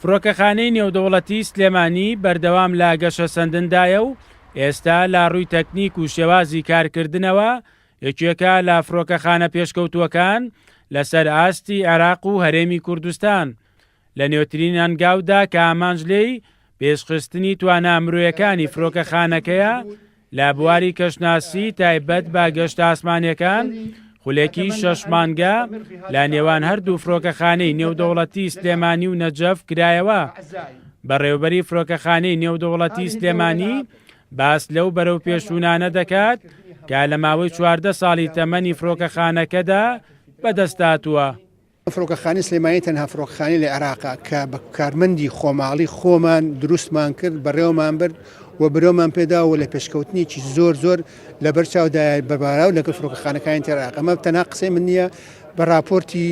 فڕۆکەخانەی نێودەوڵەتی سلێمانی بەردەوام لە گەشەسەندندایە و ئێستا لە ڕووی تەکنیک و شێوازی کارکردنەوە یەکێکە لە فڕۆکەخانە پێشکەوتووەکان لەسەر ئاستی عێراق و هەرێمی کوردستان. لە نوێترین هەنگاودا کە ئامانج لێی پێشخستنی توانا مرۆیەکانی فرۆکەخانەکەیە لە بواری کەشناسی تایبەت بە گەشتە ئاسمانیەکان، خولێکی شەش مانگە لە نێوان هەردوو فرۆکەخانەی نێودەوڵەتی سلێمانی و نەجەف کرایەوە. بەڕێوبەری فرۆکەخانەی نێودەوڵەتی سلێمانی باس لەو بەرەوپێشچوونانە دەکات کە لە ماوەی 14 ساڵی تەمەنی فرۆکەخانەکەدا بەدەستهاتووە. فڕۆکەخانەی سلێمانی تەنها فڕۆکەخانەی لە عێراقە کە بە کارمەندی خۆماڵی خۆمان دروستمان کرد، بەڕێوەمان برد و برەومان پێدا و لە پێشکەوتنێکی زۆر زۆر لەبەر چاودایە بەباراو لەگەڵ فڕۆکەخانەکانی تر عێراق. ئەمە تەنها قسەی من نییە، بە راپۆرتی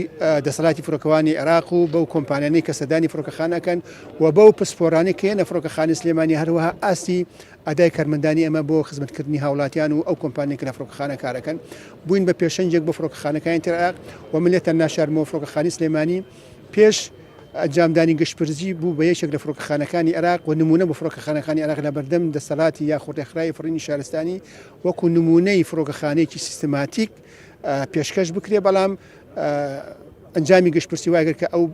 دەسەڵاتی فڕۆکەوانی عێراق و بەو کۆمپانیانەی کە سەردانی فڕۆکەخانە ئەکەن و بەو پسپۆرانەی کە یەنە فڕۆکەخانەی سلێمانی، هەروەها ئاستی ئەدای کارمەندانی ئێمە بۆ خزمەتکردنی هاوڵاتیان و ئەو کۆمپانیانەی کە لە فڕۆکەخانە کارەکەن بووین بە پێشەنگێک بۆ فڕۆکەخانەکانی تر عێراق و من لێتان ناشارمەوە فڕۆکەخانەی سلێمانی پێش ئەنجامدانی گشتپرسی بوو بە یەکێک لە فڕۆکەخانەکانی عێراق و نمونە بۆ فڕۆکەخانەکانی عێراق لە بەردەم دەسەڵاتی یاخود ڕێکخراوی فڕینی شارستانی وەکو نمونەی فڕۆکەخانەیەکی سیستماتیک پێشکەش بکرێ بەڵام ئەنجامی گشتپرسی وای کرد کە ئەو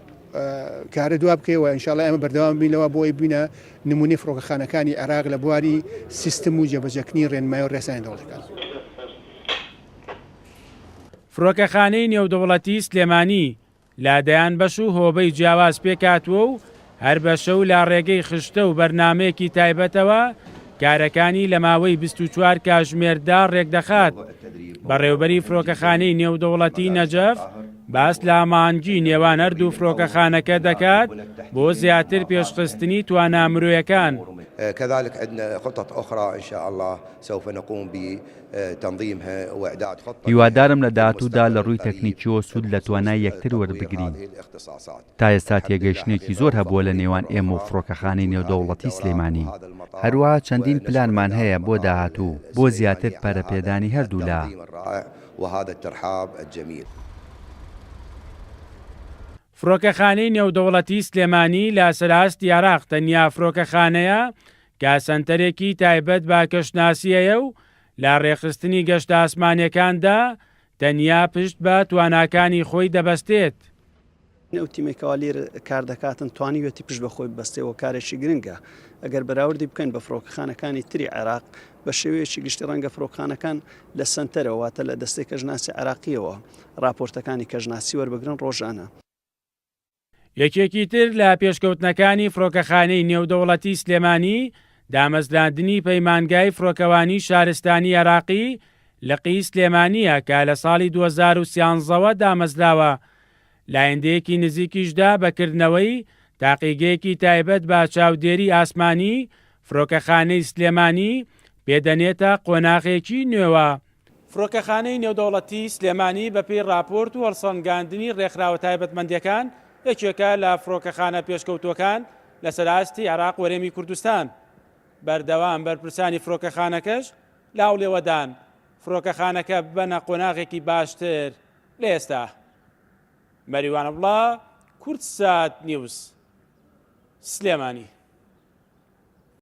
کارە دوا بکەی و ئینشاڵڵا ئێمە بەردەوام بین لەوە بۆ ئەوەی ببینە نموونەی فڕۆکەخانەکانی عێراق لە بواری سیستم و جێبەجێکردنی ڕێنمایی و ڕێسا نێودەوڵەتیەکان. فڕۆکەخانەی نێودەوڵەتی سلێمانی لە دەیان بەش و هۆبەی جیاواز پێکهاتووە و هەر بەشە و لە ڕێگەی خشتە و بەرنامەیەکی تایبەتەوە کارەکانی لە ماوەی 24 کاژمێردا ڕێکدەخات. بەڕێوبەری فرۆکەخانەی نێودەوڵەتی نەجەف باس لە هەماهەنگی نێوان هەردوو فرۆکەخانەکە دەکات بۆ زیاتر پێشخستنی توانا مرۆیەکان. كذلك عندنا خطط أخرى إن شاء الله سوف نقوم بتنظيمها وإعداد خطة هیوادارم لە داهاتوودا لە ڕووی تەکنیکیەوە سوود لە توانای یەکتر وەربگرین. تا ئێستا تێگەیشتنێکی زۆر هەبووە لە نێوان ئێمە و فڕۆکەخانەی نێودەوڵەتی سلێمانی. هەروەها چەندین پلانمان هەیە بۆ داهاتوو بۆ زیاتر پەرەپێدانی هەردوولا. فڕۆکەخانەی نێودەوڵەتی سلێمانی لە سەرئاستی عێراق تەنیا فڕۆکەخانەیە کە سەنتەرێکی تایبەت بە کەشناسی هەیە و لە ڕێکخستنی گەشتە ئاسمانییەکاندا تەنیا پشت بە تواناکانی خۆی دەبەستێت. ئەو تیمەی کەوا لێرە کار دەکاتن توانیویەتی پشت بە خۆی ببەستێ و کارێکی گرنگە ئەگەر بەراوردی بکەین بە فڕۆکەخانەکانی تری عێراق بە شێوەیەکی گشتی ڕەنگە فڕۆکخانەکان لە سەنتەرەوە واتە لە دەستەی کەشناسی عێراقیەوە راپۆرتەکانی کەشناسی وەربگرن ڕۆژانە. یەکێکی تر لە پێشکەوتنەکانی فڕۆکەخانەی نێودەوڵەتی سلێمانی دامەزراندنی پەیمانگای فڕۆکەوانی شارستانی عێراقی لقی سلێمانییە کە لە ساڵی 2013 وە دامەزراوە لە ئایندەیەکی نزیکیشدا بە کردنەوەی تاقیگەیەکی تایبەت بە چاودێری ئاسمانی فرۆکەخانەی سلێمانی پێدەنێتە قۆناغێکی نوێوە. فڕۆکەخانەی نێودەوڵەتی سلێمانی بەپێی ڕاپۆرت و هەڵسەنگاندنی ڕێکخراوە تایبەتمەندییەکان یەکێکە لە فڕۆکەخانە پێشکەوتووەکان لەسەر ئاستی عێراق و هەرێمی کوردستان. بەردەوام بەرپرسانی فڕۆکەخانەکەش لە هەوڵێوەدان فڕۆکەخانەکە ببەنە قۆناغێکی باشتر لە ئێستا. مەریوان عەبدوڵا، کوردسات نیوز، سلێمانی.